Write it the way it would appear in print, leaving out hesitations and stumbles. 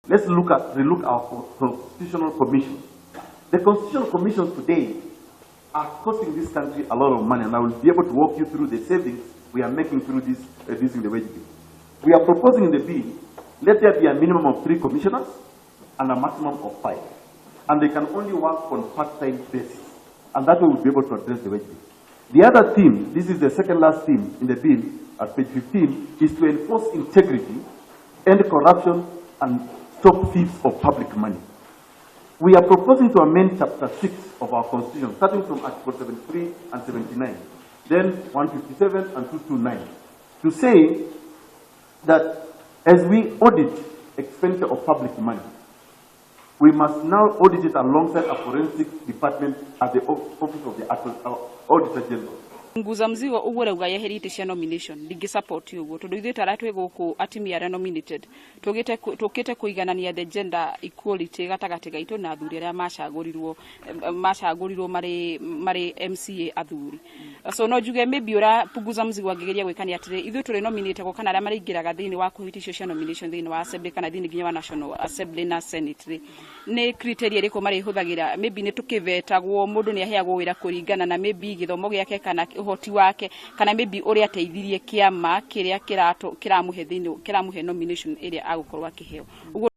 Let's look at relook our constitutional commission. The constitutional commissions today are costing this country a lot of money, and I will be able to walk you through the savings we are making through this reducing the wage bill. We are proposing in the bill, let there be a minimum of 3 commissioners and a maximum of 5. And they can only work on part-time basis. And that way we'll be able to address the wage bill. The other theme, this is the second last theme in the bill at page 15, is to enforce integrity, end corruption, and stop thieves of public money. We are proposing to amend Chapter 6 of our Constitution, starting from Article 73 and 79, then 157 and 229, to say that as we audit expenditure of public money, we must now audit it alongside a forensic department at the Office of the Auditor General. Nguza mzigo uguo rauga yeherie itĩ cia nomination, ndingĩ support ũguo, tondũ ithuĩ ta arĩa twĩ gũkũ atumia arĩa nominated tũkĩte kũiganania the gender equality gatagatĩ gaitũ na athuri arĩa macagũrirwo marĩ MCA athuri. So no njuge maybe ũrĩa Punguza Mzigo angĩgeria gwĩka nĩ atĩrĩ, ithuĩ tũrĩ nominated kana arĩa maraingĩraga thĩinĩ wa kũhĩtia icio cia nomination thĩinĩ wa assembly kana thĩinĩ nginya wa National Assembly na Senate rĩ, nĩ criteria ĩrĩkũ marĩhũthagĩra? Maybe nĩ tũkĩvetagwo, mũndũ nĩ aheagwo wĩra kũringana na maybe gĩthomo gĩake kana ũhoti wake kana maybe ũrĩa ateithirie kĩama kĩrĩa kĩramũhe thĩinĩ kĩramũhe nomination ĩrĩa agũkorwo akĩheo ũguo.